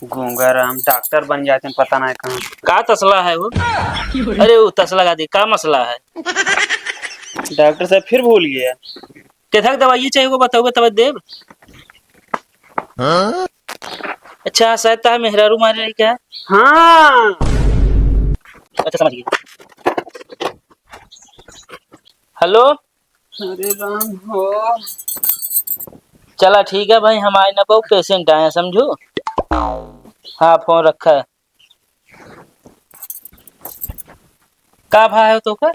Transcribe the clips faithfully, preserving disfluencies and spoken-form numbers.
गूंगा राम डॉक्टर बन जाते हैं, पता ना कहाँ। का तसला है वो? अरे वो तसला का दी, का मसला है? डॉक्टर साहब फिर भूल गया। केथक दवाई चाहिए को बताओगे तब देब। हाँ? अच्छा, शायद तार मेहरारू मारे रही क्या? हाँ। अच्छा, समझ गया। हेलो। अरे राम हो। चला ठीक है भाई, हम आए ना पाऊ, पेशेंट आए हैं, समझू। हाँ, फोन रखा है। का भा है तो का?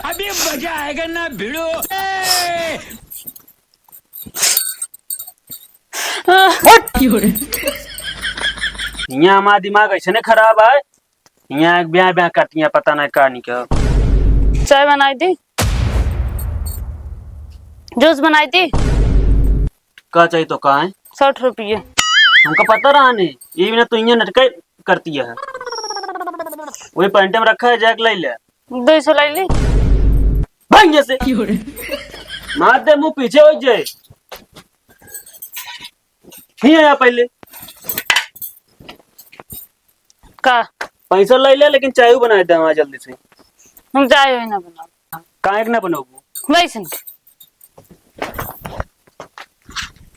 अभी मजा आएगा ना भिड़ो। हट! हियाँ हमार दिमाग ऐसे नहीं खराब है, हियाँ एक ब्याह ब्याह करती है, पता नहीं का नहीं क्या। चाय बनाई दी, जूस बनाई दी। का चाहिए तो का है? साठ रुपये। हमका पता रहा नहीं, ये बिना तो इहाँ नटकाई करती है। वही पैंटे में रखा है, जाके ले ले। दो सौ ले ली। भाग यहाँ से। मार दे मुंह पीछे हो जाए। नहीं आया पहले। का? पैसा ले ले, लेकिन चाय बनाए दे हमारे जल्दी से। हम चाय ही ना बनाओ। काहे के ना बनाओ? वैसन के।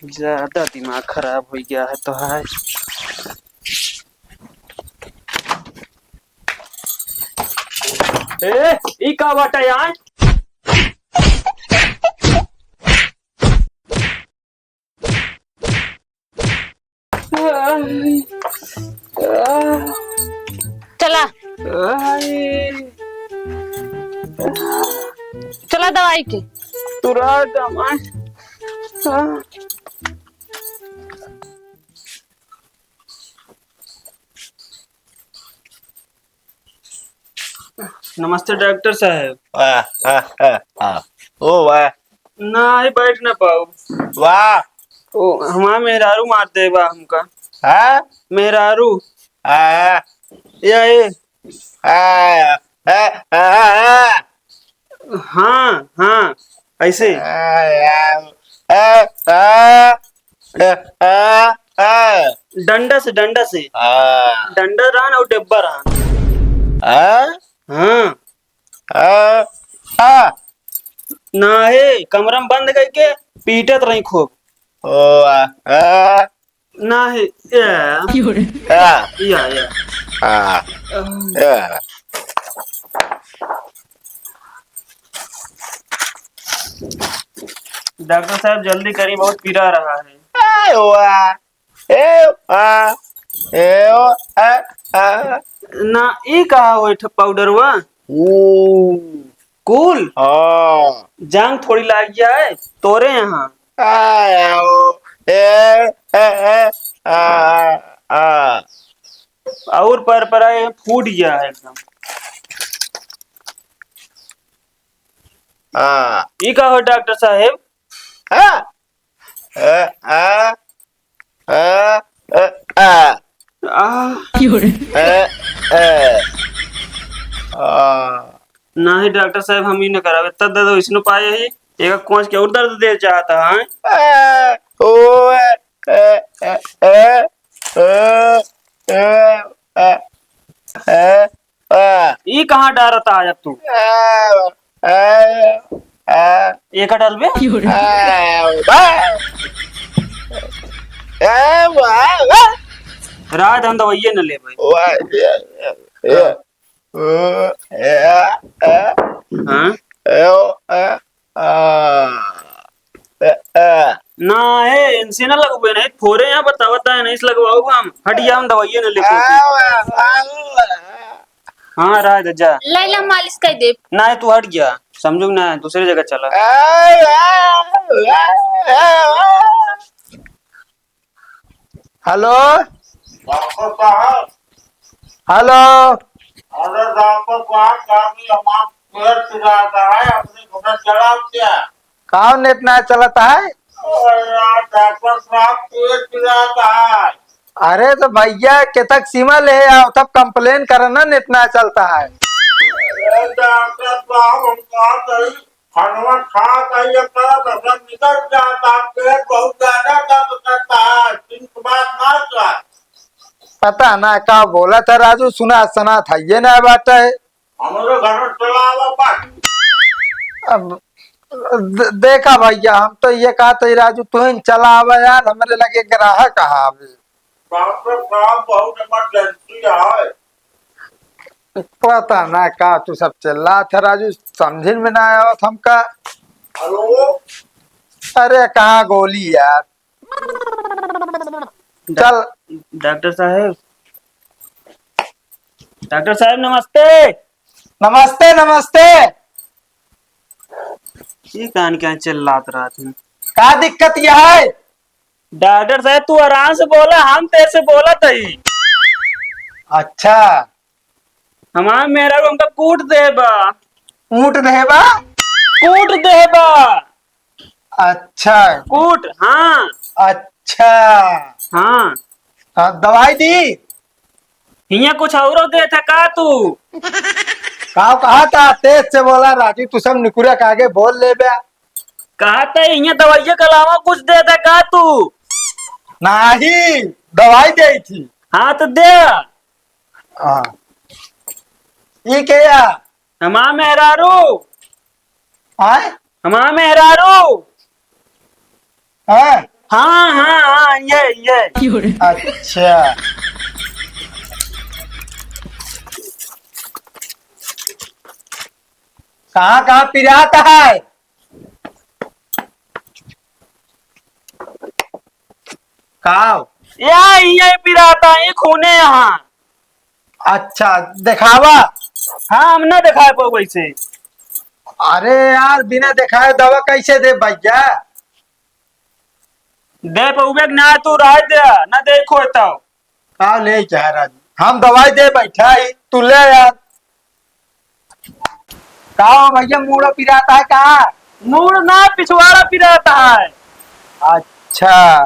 ज्यादा दिमाग खराब हो गया है तो है। ए, ई का बाटे यार? चला। चला दवाई के। तुरा दवाई। नमस्ते डॉक्टर साहब। वाह, वाह, वाह, वाह। ओ वाह। ना, ही बैठ ना पाऊ। वाह। ओ, हमार मेहरारू मार दे बा हमका। हाँ? मेहरारू। हाँ। या, ए। हाँ, हाँ, हाँ, हाँ। हाँ, हाँ, ऐसे। आ, आ, आ, आ, आ, आ। डंडा से, डंडा से। आ। डंडा रहन और डब्बा रहन। आ? हाँ। आ, आ। ना हे, कमरा में बंद करके पीटत रही खूब। ओ, आ, आ। नाही, या। क्यों रे? या। या, या। हाँ। अह। या। डॉक्टर साहब, जल्दी करी, बहुत पिरा रहा है। ए, वाह। ए, वाह। ए, ओ, आ, आ। ना, ई कहा होय ठ-, पाउडरवा? ओ। कूल? हाँ। जांग थोड़ी लाग जाए तोरे यहाँ। आ, ओ, ए, ए, ए, आ, आ। और पर, पर आए, फूट गया है एकदम। हाँ। ई का हो डॉक्टर साहेब? हाँ। अ, आ, अ, अ, आ। आ। अ, अ। आ। नाही डॉक्टर साहेब, हम ई न करावे। तब दर्द वैसनो पाए ही, एका कोंच के और दर्द दे चाहता है। आ, ओ, अ, अ, अ, अ, अ, अ, अ, अ। ई कहाँ डारत आया तू? आ, आ, आ। एका डालबे? आ, आ, आ, आ। रात हम दवाइये न लेबे। वाह, या, या, या। हाँ। ओ, ए, आ, आ। आ, आ। ना है, इनसे ना लगबे, नहीं फोरे यहाँ बतावत है, नहीं से लगवाओ हम। हट गया, हम दवाइये ना लेके। आ, आ, आ। हाँ, रह दे, जा। लैला मालिश कर दे। ना है, तू हट गया, समझो ना, दूसरी जगह चला। आ, आ, आ, आ, आ। हेलो? डॉक्टर साहब। हेलो? अरे डॉक्टर साहब, का भी हमार पेट पिराता है, अपने घर चलाओ क्या? का नेट ना चलता है? अरे यार, डॉक्टर साहब, पेट पिराता है। अरे तो भैया, केतक सीमा ले आओ, तब complain करना, नेट ना चलता है। अरे डॉक्टर साहब, हम का खाना खात है, ये करत है, सब निकल जाता, पेट बहुत ज्यादा दर्द करता है, ठीक बात ना कर। पता ना का बोलत है राजू, सुना सना था ये ना बात है। हमरे घर में चला आवा बस। अब द-, देखा भैया, हम तो ये कहत है राजू, तू ही चला आवा यार, हमरे लगे ग्राहक आवे। डॉक्टर साहब, बहुत इमरजेंसी है। पता ना का तू सब चिल्लात है राजू, समझिन में ना आवत हमका। हेलो। अरे कहाँ गोली यार। डॉ-, चल। डॉक्टर साहब, डॉक्टर साहब नमस्ते। नमस्ते, नमस्ते। ये कान क्या चिल्लात रहत हैं? का दिक्कत यह है? डॉक्टर साहब, तू आराम से बोला, हम तेज से बोलत हई। अच्छा। हमार मेहरारू हमका कूट देबा। कूट देबा? कूट देबा। अच्छा। कूट, हाँ। अच्छा। हाँ। हाँ, दवाई दी? हियाँ कुछ औरो देत है का तू? का कहा था? तेज से बोला राजू, तू सब निकुरा के आगे बोल लेबे। कहा था हियाँ दवाइया के अलावा कुछ देत है का तू? नाही, दवाई देई थी। हाँ तो दे। हाँ। ई के या? हमार मेहरारू। आय? हमार मेहरारू। हाँ। हाँ, हाँ, हाँ, ये, ये। अच्छा। कहाँ, कहाँ पिरात है? का? या, ये पिरात है, ये खूने यहाँ। अच्छा, देखावा। हाँ, हम ना देखाए पाऊ वैसे। अरे यार, बिना देखाए दवा कैसे दे भैया? दे पउबे कि ना, तू रह दे, ना देखो तो। का ले चाहे राजू? हम दवाई दे बैठा ही, तू ले यार। का हो भैया, मूड़ा पिराता है का? मूड़ ना, पिछवाड़ा पिराता है। अच्छा।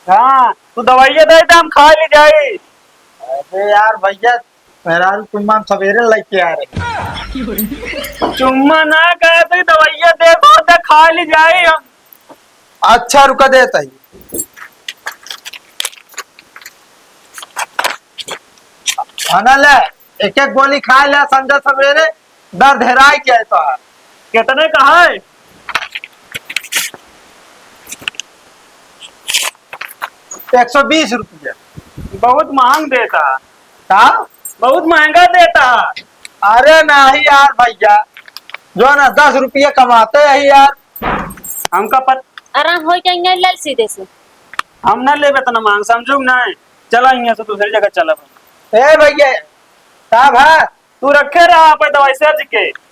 हाँ, तू दवाइया दे दे, हम खा ले जाई। अरे यार भैया, मेहरारू चुम्मा हम सवेरे लेके आ रहे। चुम्मा ना कहे तो दवाइया दे दो, तो खा ले जाई हम। अच्छा, रुका देत ही। खाना ले, एक एक गोली खा ले, संझा सवेरे दर्द हेराई के है तोहार। कितने का है? एक सौ बीस रुपया। बहुत महंग देता। का? बहुत महंगा देता। अरे नाही यार भैया, जो ना दस रुपया कमाते ही यार। हमका पत- आराम होई के इंगे ले सीधे से। हम ना लेबे इतना महंग, समझू ना। चला हियाँ से दूसरी जगह चला। ए भैया, का भा? तू रखे रहा आप दवाई सर जी के।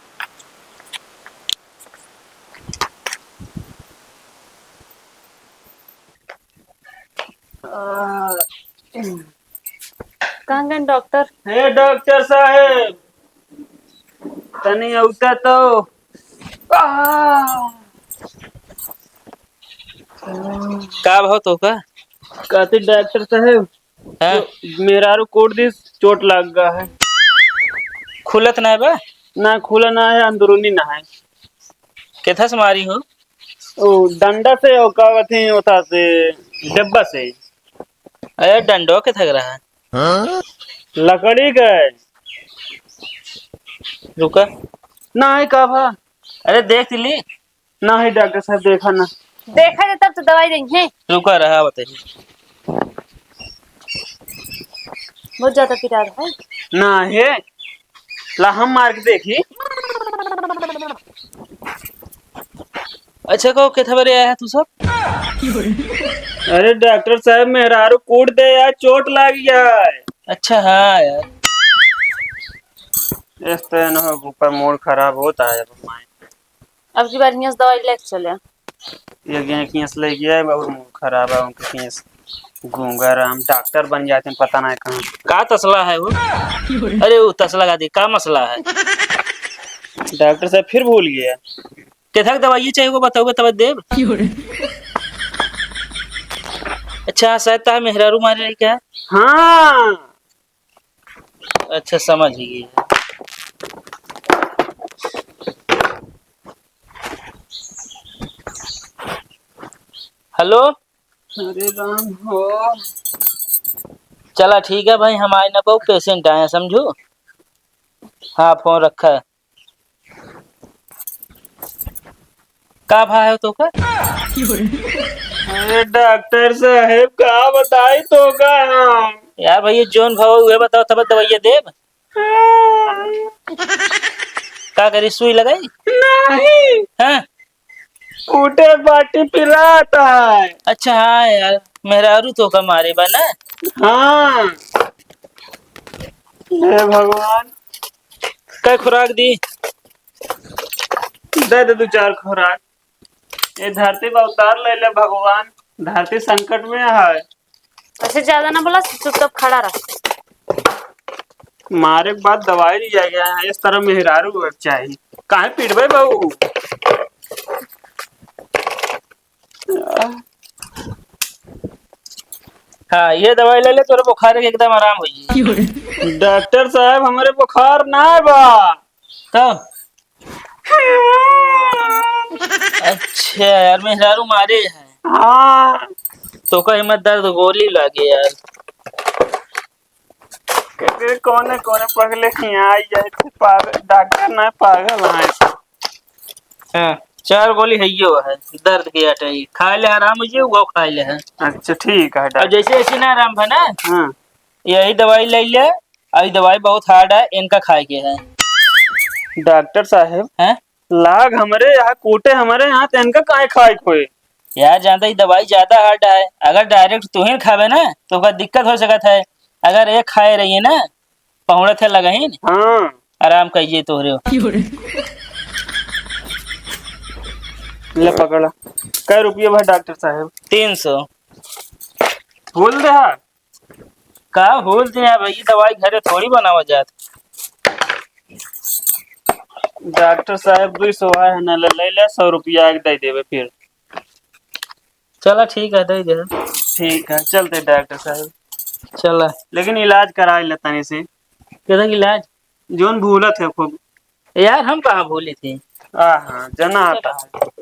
आ, कहाँ गए डॉक्टर? हे डॉक्टर साहेब, तनी औता तो। आ! का भाव तो का? कहते डॉक्टर साहेब, हाँ। तो मेहरारू कूट दिस, चोट लाग गा है। खुलत ना है बा? ना, खुला ना है, अंदरूनी ना है। केथा से मारी हो? ओ, डंडा से, ओ, का कहते हैं, ओथा से, डब्बा से। अरे, डंडो केथा के रहा? लकड़ी का है। रुका। ना है, का भा? अरे, देख ली। ना है डॉक्टर साहब, देखा ना। देखा जाए तब तो दवाई देंगे। रुका रहा, बताइए। बहुत ज्यादा पिरात है। ना है, ला हम मार के देखी। अच्छा, कहो, केथा बरे आया है तू सब? अरे डॉक्टर साहब, मेहरारू कूट दे यार, चोट लाग गया है। अच्छा, हाँ यार। इस तरह ना हो, ऊपर मूड खराब होता है अब माई। अब की बार हियाँ से दवाई लेके चले। ये गए हियाँ से ले गया है, बहुत मूड खराब है उनके हियाँ से। गूंगा राम डॉक्टर बन जाते हैं, पता नहीं कहाँ। का तसला है वो? अरे वो तसला का दी, का मसला है? डॉक्टर साहब फिर भूल गया। केथा के दवाई चाहिए वो बताओगे तब देब। अच्छा, शायद ता मेहरारू मारे रही क्या? हाँ। अच्छा, समझ गई। हेलो। अरे राम हो। चला ठीक है भाई, हम आए ना पाऊ, पेशेंट आए हैं, समझू। हाँ, फोन रखा है। का भा है तोका? अरे डॉक्टर साहेब, का बताई तोका हम? यार भैया, जौन भवा उहे बताओ, तब दवाइया देब। का करी, सुई लगाई? नहीं। हाँ। कूटे बाटी पिरात है। अच्छा, हाँ यार, मेहरारू तोका मारे बा ना? हाँ। हे भगवान। कै खुराक दी? दे दे दू चार खुराक। ये धरती पर उतार ले ले भगवान, धरती संकट में है। ऐसे ज्यादा ना बोला, चुपचाप खड़ा रह। मारे के बाद दवाई लिया गया है, इस तरह मेहरारू होवे के चाही। काहे पीटबे बाबू? हाँ, ये दवाई ले ले, तोरे बुखार के एकदम आराम हो जाई। डॉक्टर साहब, हमरे बुखार ना बा। तब? अच्छा यार, मेहरारू मारे है। हाँ। तोका हिम्मत दर्द गोली लागे यार। कहते कोने कोने पगले हियाँ आई जाए थे, पागल, डॉक्टर ना, पागल है। हाँ, चार गोली है यो है, दर्द के आटे ही। खा ले, आराम हो जाए, वो खा ले है। अच्छा, ठीक है अब डॉक्टर। जैसे ऐसे ना आराम है ना, हाँ। यही दवाई ले ले, अभी दवाई बहुत hard है, इनका खाए के है। डॉक्टर साहब, हैं? लाग हमरे यहाँ, कूटे हमरे यहाँ, तो इनका काहे खाए के होए? यार, जानता ही दवाई ज्यादा hard है, अगर direct तुहिन खावे ना, तो ओकर दिक्कत हो सकत है। अगर एक खाए रहिए ना, पहुड़त है लगहिन, हाँ। आराम कइजे तोहरे। ले पकड़ा। कै रुपये भा डॉक्टर साहब? तीन सौ। बोल दे हा। का होल दे यार भाई, दवाई घरे थोड़ी बनावा जात। डॉक्टर साहब, दुई सौ है ना, ले, ले ले, सौ रुपया के दे देबे फिर। चला ठीक है, दे दे। ठीक है, चलते डॉक्टर साहब। चला। लेकिन इलाज कराए ले तनी से। केतना इलाज? जोन भूलत है खूब। यार, हम कहाँ भूली थी? आहा, जना आता है।